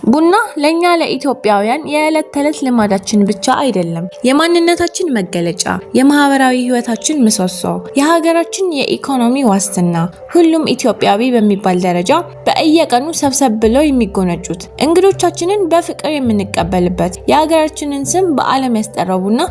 ቡና ለእኛ ለኢትዮጵያውያን የዕለት ተዕለት ልማዳችን ብቻ አይደለም። የማንነታችን መገለጫ፣ የማህበራዊ ህይወታችን ምሰሶ፣ የሀገራችን የኢኮኖሚ ዋስትና፣ ሁሉም ኢትዮጵያዊ በሚባል ደረጃ በየቀኑ ሰብሰብ ብለው የሚጎነጩት፣ እንግዶቻችንን በፍቅር የምንቀበልበት፣ የሀገራችንን ስም በዓለም ያስጠራው ቡና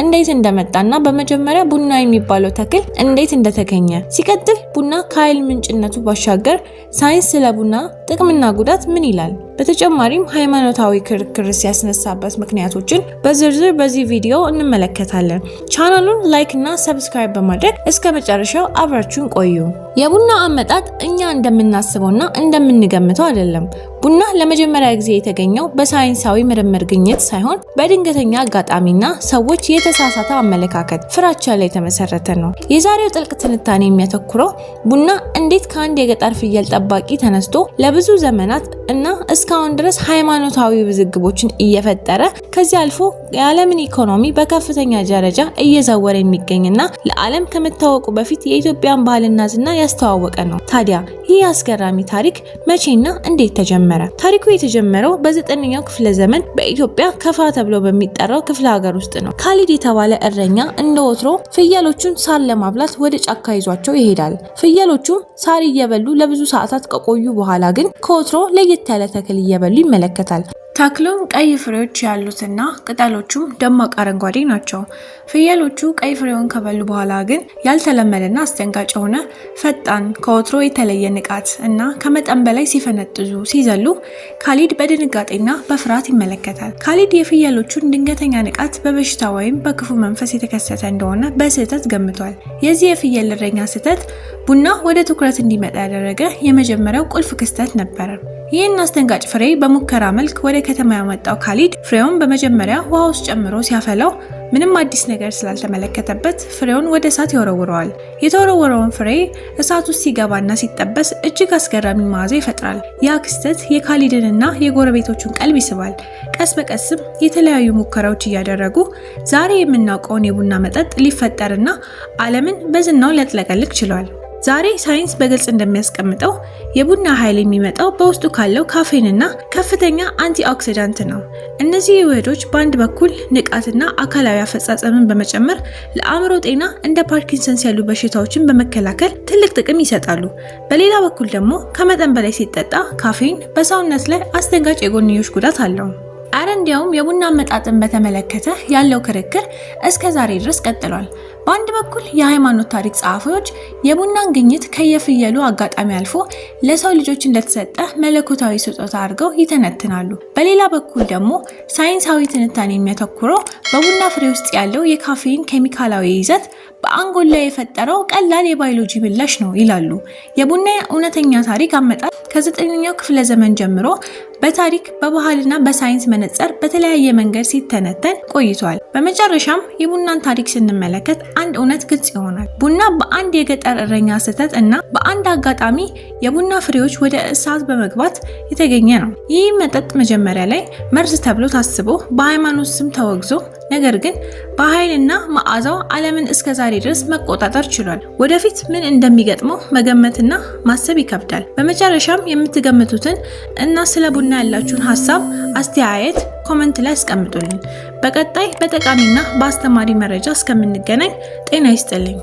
እንዴት እንደመጣና በመጀመሪያ ቡና የሚባለው ተክል እንዴት እንደተገኘ፣ ሲቀጥል ቡና ከኃይል ምንጭነቱ ባሻገር ሳይንስ ስለ ቡና ጥቅምና ጉዳት ምን ይላል? በተጨማሪም ሃይማኖታዊ ክርክር ሲያስነሳበት ምክንያቶችን በዝርዝር በዚህ ቪዲዮ እንመለከታለን። ቻናሉን like እና subscribe በማድረግ እስከ መጨረሻው አብራችሁን ቆዩ። የቡና አመጣጥ እኛ እንደምናስበውና እንደምንገምተው አይደለም። ቡና ለመጀመሪያ ጊዜ የተገኘው በሳይንሳዊ ምርምር ግኝት ሳይሆን በድንገተኛ አጋጣሚና ሰዎች የተሳሳተ አመለካከት ፍራቻ ላይ የተመሰረተ ነው። የዛሬው ጥልቅ ትንታኔ የሚያተኩረው ቡና እንዴት ከአንድ የገጠር ፍየል ጠባቂ ተነስቶ ለብዙ ዘመናት እና እስካሁን ድረስ ሃይማኖታዊ ውዝግቦችን እየፈጠረ፣ ከዚህ አልፎ የዓለምን ኢኮኖሚ በከፍተኛ ደረጃ እየዘወረ የሚገኝና ለዓለም ከመታወቁ በፊት የኢትዮጵያን ባህልና ዝና ያስተዋወቀ ነው። ታዲያ ይህ አስገራሚ ታሪክ መቼና እንዴት ተጀመረ? ታሪኩ የተጀመረው በ9ኛው ክፍለ ዘመን በኢትዮጵያ ከፋ ተብሎ በሚጠራው ክፍለ ሀገር ውስጥ ነው። ካሊድ የተባለ እረኛ እንደ ወትሮ ፍየሎቹን ሳር ለማብላት ወደ ጫካ ይዟቸው ይሄዳል። ፍየሎቹም ሳር እየበሉ ለብዙ ሰዓታት ከቆዩ በኋላ ግን ከወትሮ ለየት ያለ ተክል እየበሉ ይመለከታል። ተክሉም ቀይ ፍሬዎች ያሉትና ቅጠሎቹም ደማቅ አረንጓዴ ናቸው። ፍየሎቹ ቀይ ፍሬውን ከበሉ በኋላ ግን ያልተለመደና አስደንጋጭ የሆነ ፈጣን፣ ከወትሮ የተለየ ንቃት እና ከመጠን በላይ ሲፈነጥዙ፣ ሲዘሉ ካሊድ በድንጋጤና በፍርሃት ይመለከታል። ካሊድ የፍየሎቹን ድንገተኛ ንቃት በበሽታ ወይም በክፉ መንፈስ የተከሰተ እንደሆነ በስህተት ገምቷል። የዚህ የፍየል እረኛ ስህተት ቡና ወደ ትኩረት እንዲመጣ ያደረገ የመጀመሪያው ቁልፍ ክስተት ነበረ። ይህን አስደንጋጭ ፍሬ በሙከራ መልክ ወደ ከተማ ያመጣው ካሊድ ፍሬውን በመጀመሪያ ውሃ ውስጥ ጨምሮ ሲያፈላው ምንም አዲስ ነገር ስላልተመለከተበት ፍሬውን ወደ እሳት ይወረውረዋል። የተወረወረውን ፍሬ እሳት ውስጥ ሲገባና ሲጠበስ እጅግ አስገራሚ መዓዛ ይፈጥራል። ያ ክስተት የካሊድንና የጎረቤቶቹን ቀልብ ይስባል። ቀስ በቀስም የተለያዩ ሙከራዎች እያደረጉ ዛሬ የምናውቀውን የቡና መጠጥ ሊፈጠርና ዓለምን በዝናው ሊያጥለቀልቅ ችሏል። ዛሬ ሳይንስ በግልጽ እንደሚያስቀምጠው የቡና ኃይል የሚመጣው በውስጡ ካለው ካፌንና ከፍተኛ antioxidant ነው። እነዚህ ውህዶች በአንድ በኩል ንቃትና አካላዊ አፈጻጸምን በመጨመር ለአእምሮ ጤና እንደ ፓርኪንሰንስ ያሉ በሽታዎችን በመከላከል ትልቅ ጥቅም ይሰጣሉ። በሌላ በኩል ደግሞ ከመጠን በላይ ሲጠጣ ካፌን በሰውነት ላይ አስደንጋጭ የጎንዮሽ ጉዳት አለው። አረ እንዲያውም የቡና አመጣጥን በተመለከተ ያለው ክርክር እስከ ዛሬ ድረስ ቀጥሏል። በአንድ በኩል የሃይማኖት ታሪክ ጸሐፊዎች የቡናን ግኝት ከየፍየሉ አጋጣሚ አልፎ ለሰው ልጆች እንደተሰጠ መለኮታዊ ስጦታ አድርገው ይተነትናሉ። በሌላ በኩል ደግሞ ሳይንሳዊ ትንታኔ የሚያተኩረው በቡና ፍሬ ውስጥ ያለው የካፌን ኬሚካላዊ ይዘት በአንጎል ላይ የፈጠረው ቀላል የባዮሎጂ ምላሽ ነው ይላሉ። የቡና እውነተኛ ታሪክ አመጣጥ ከ9ኛው ክፍለ ዘመን ጀምሮ በታሪክ፣ በባህልና በሳይንስ መነጽር በተለያየ መንገድ ሲተነተን ቆይቷል። በመጨረሻም የቡናን ታሪክ ስንመለከት አንድ እውነት ግልጽ ይሆናል። ቡና በአንድ የገጠር እረኛ ስህተት እና በአንድ አጋጣሚ የቡና ፍሬዎች ወደ እሳት በመግባት የተገኘ ነው። ይህ መጠጥ መጀመሪያ ላይ መርዝ ተብሎ ታስቦ በሃይማኖት ስም ተወግዞ፣ ነገር ግን በኃይልና መዓዛው ዓለምን እስከ ዛሬ ድረስ መቆጣጠር ችሏል። ወደፊት ምን እንደሚገጥመው መገመትና ማሰብ ይከብዳል። በመጨረሻም የምትገምቱትን እና ስለ ቡና ያላችሁን ሀሳብ፣ አስተያየት comment ላይ አስቀምጡልን። በቀጣይ በጠቃሚና በአስተማሪ መረጃ እስከምንገናኝ ጤና ይስጥልኝ።